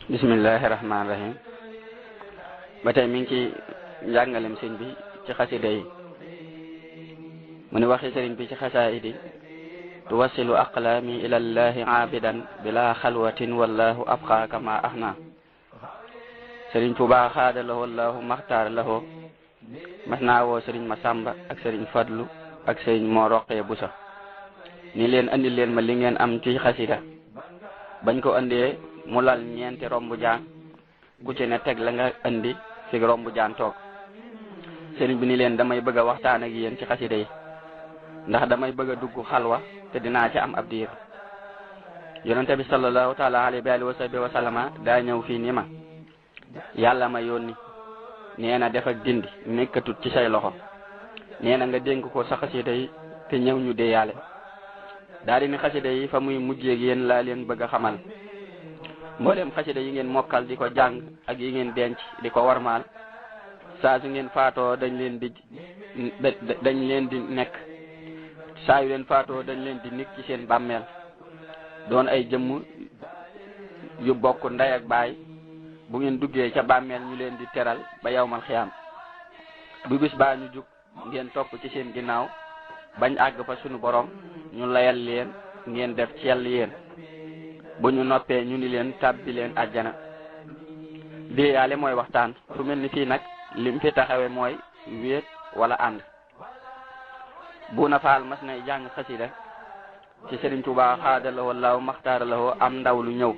bismillahi rahmaani rahim ba tey mi ngi ci njàngalem sëñ bi ci xasida yi mu ni waxi sëriñ bi ci xasaayidi tuwasilu aqlaami ila llahi aabidan bila xalwatin wallahu abqa kama ahna sëriñ Tuubaa xaada lahu wallahu maxtaar lahu mas naa woo sëriñ Masamba ak sëriñ Fadlu ak sëriñ moo roqee busa ni leen andi leen ma li ngeen am ci xasida bañ ko andee mu lal ñeenti rombu jaan ku ci ne teg la nga andi fi rombu jaan toog sëriñ bi ni leen damay bëgg a waxtaan ak yéen ci xasida yi ndax damay bëgg a dugg xalwa te dinaa ci am ab diir yonente bi sallallahu taala alayhi wa sahbihi wa sallama daa ñëw fii ni ma yàlla ma yónni nee na def ak dindi nekkatut ci say loxo nee na nga dénk ko sa xasida yi te ñëw ñu deeyaale daal di ni xasida yi fa muy mujjeeg yéen laa leen bëgg a xamal mboolem xasida yi ngeen mokkal di ko jàng ak yi ngeen denc di ko warmaal saa su ngeen faatoo dañ leen di nekk saa yu leen faatoo dañ leen di nekk ci seen bàmmeel doon ay jëmm yu bokk ndey ak baay bu ngeen duggee ca bàmmeel ñu leen di teral ba yawmal xiyaam bu bis baa ñu jug ngeen topp ci seen ginnaaw bañ àgg fa sunu borom ñu layal leen ngeen def ci yàlla yéen bu ñu noppee ñu ni leen tàbbi leen àjjana déeyaale mooy waxtaan fu mel ni fii nag lim fi taxawe mooy wéet wala ànd bu na faal mas nay jàng xasida ci Sëriñ Tuubaa xaada la wallaahu maxtaara la am ndaw lu ñëw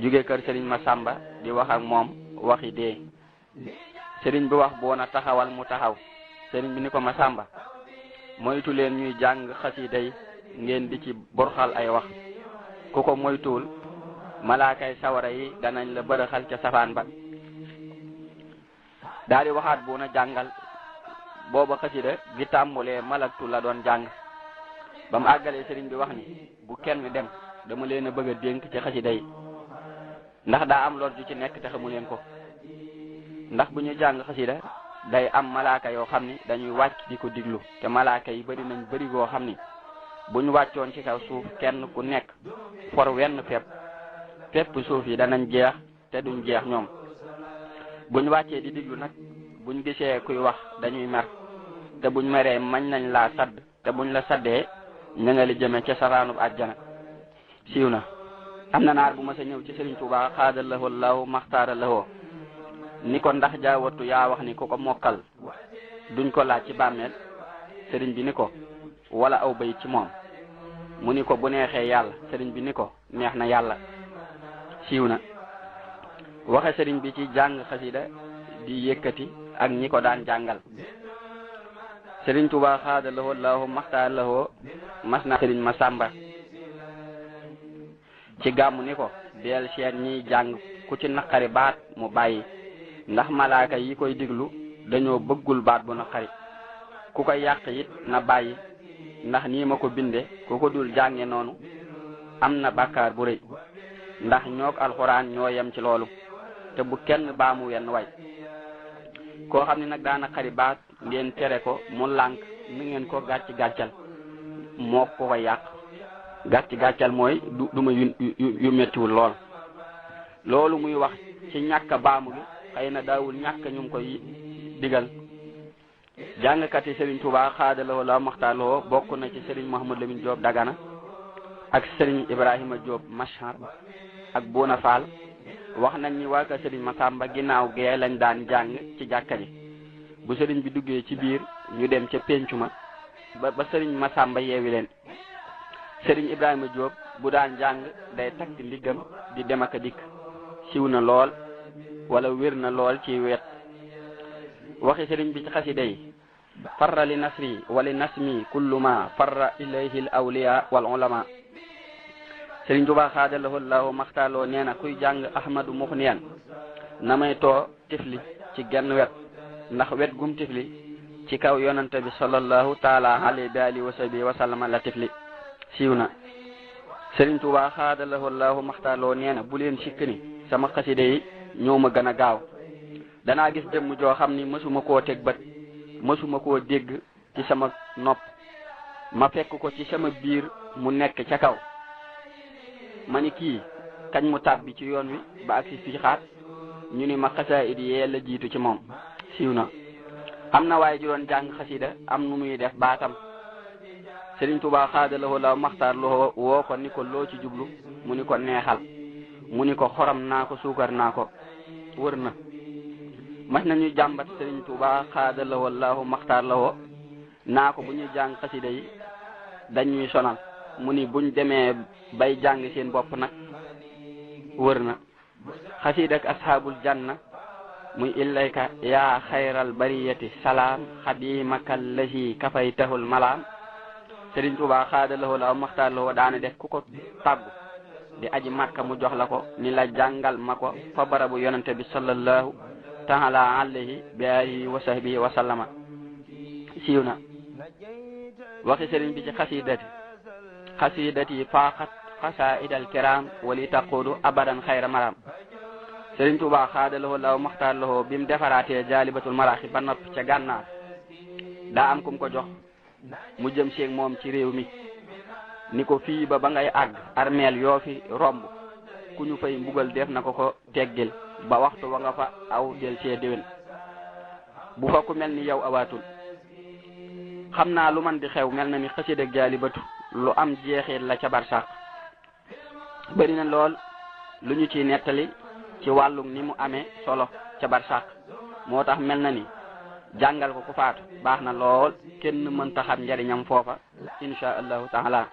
jóge kër Sëriñ Masamba di wax ak moom waxi dee sëriñ bi wax boo na taxawal mu taxaw sëriñ bi ni ko Masamba moytu leen ñuy jàng xasida yi ngeen di ci borxal ay wax ku ko moytuwul malaakay sawara yi danañ la bërëxal ca safaan ba daal di waxaat bu na jàngal booba xasida gi tàmbulee malaktu la doon jàng ba mu àggalee sëriñ bi wax ni bu kenn dem dama leen a bëgg a dénk ci xasida yi ndax daa am lor ju ci nekk te xamu leen ko ndax bu ñu jàng xasida day am malaaka yoo xam ni dañuy wàcc di ko diglu te malaaka yi bari nañ bari goo xam ni bu ñu wàccoon ci kaw suuf kenn ku nekk for wenn fépp suuf yi danañ jeex te duñ jeex ñoom bu ñu wàccee di diglu nag buñ gisee kuy wax dañuy mer te buñ meree mañ nañ laa sadd te buñ la saddee ña nga li jëme ca saraanub àjjana siiw na am na naar bu ma sa ñëw ci Sëriñ Tuubaa xaada lahu lahu maxtaara lahu ni ko ndax jaawatu yaa wax ni ku ko mokkal duñ ko laaj ci bàmmeel sëriñ bi ni ko wala aw bay ci moom mu ni ko bu neexee yàlla sëriñ bi ni ko neex na yàlla siiw na waxe sëriñ bi ci jàng xasida di yëkkati ak ñi ko daan jàngal Sëriñ Tuubaa xaada lahu lahu maxtaara lahu mas na sëriñ Masamba ci gàmmu ni ko del seet ñiy jàng ku ci naqari baat mu bàyyi ndax malaaka yi koy diglu dañoo bëggul baat bu naqari ku koy yàq it na bàyyi ndax nii ma ko binde ku ko dul jànge noonu am na bàkkaar bu rëy ndax ñook alxuraan ñoo yem ci loolu te bu kenn baamu wenn way koo xam ne nag daa naqari baat ngeen tere ko mu lànk ni ngeen ko gàccal moo ko koy yàq gàccal mooy duma yu mettiwul loolu muy wax ci ñàkk baamu gi xëy na daawul ñàkk ñu koy digal jàngkat yi Sëriñ Tuubaa xaada lahu la maxtaar lahu bokk na ci Sëriñ Mouhamadou Lamine Diop Dagana ak Sëriñ Ibrahima Diop Machar ak Bouna Fall wax nañ ni waa ka Sëriñ Masamba ginnaaw gee lañ daan jàng ci jàkka ji bu sëriñ bi duggee ci biir ñu dem ca péncu ma ba Sëriñ Masamba yeewi leen Sëriñ Ibrahima Diop bu daan jàng day takk ndiggam di dem ak a dikk siw na lool wala wér na lool ci wet waxi sëriñ bi ci xasida yi farra li nasri wali nasmi kullu ma farra ilayhi al awliya wal ulama Sëriñ Tuubaa xaada lahu lahu maxtaaloo nee na kuy jàng ahmadu muxniyan na may too tifli ci genn wet ndax wet gum tifli ci kaw yonante bi sallallahu taala alayhi wa sahbihi wa sallama la tifli siiw na Sëriñ Tuubaa xaada lahu lahu maxtaaloo nee na bu leen sikk ni sama xasida yi ñoo ma gën a gaaw danaa gis jëmm joo xam ni mësuma koo teg bët mësuma koo dégg ci sama nopp ma fekk ko ci sama biir mu nekk ca kaw ma ni kii kañ mu tàbbi ci yoon wi ba agsi fii xaat ñu ni ma xasaayid yee la jiitu ci moom siiw na. am na waaye ju doon jàng xasida am nu muy def baatam Sëriñ Tuubaa xaadalawoo la maxtaar loo woo ko ni ko loo ci jublu mu ni ko neexal mu ni ko xorom naa ko suukar naa ko wër na. mas nañu jàmbat Sëriñ Tuubaa xaadalawoo laahu maxtaar lawoo naa ko bu ñuy jàng xasida yi dañuy sonal mu ni buñ demee bay jàng seen bopp nag wër na. xasida ak ashaabul janna muy illayka yaa xayral bariyati salaam xadimaka lazi kafaytahul malaam Sëriñ Tuubaa xaadalawoo laahu maxtaar lawoo daana def ku ko tàggu di aji Makka mu jox la ko ni la jàngal ma ko fa barabu yonente bi sallallahu taala alayhi bi alihi wa sahbihi wa sallama siiw na. waxi sëriñ bi ci xasidati faaxat xasaidal kiram wali taqudu abadan xayra maram Sëriñ Tuubaa xaadalawoo laahu maxtaar lawoo bi mu defaraatee jaalibatul maraaxib ba noppi ca gànnaar daa am kum ko jox mu jëm seeg moom ci réew mi ni ko fii ba ngay àgg armeel yoo fi romb ku ñu fay mbugal def na ko teggil ba waxtu wa nga fa aw del see déwén bu fa ku mel ni yow awaatul. xam naa lu man di xew mel na ni xasida ak jaalibatu lu am jeexit la ca barsàq bëri na lool lu ñu ciy nettali ci wàllum ni mu amee solo ca barsàq moo tax mel na ni jàngal ko ku faatu baax na lool kenn mënta xam njariñam foofa insha allahu taala.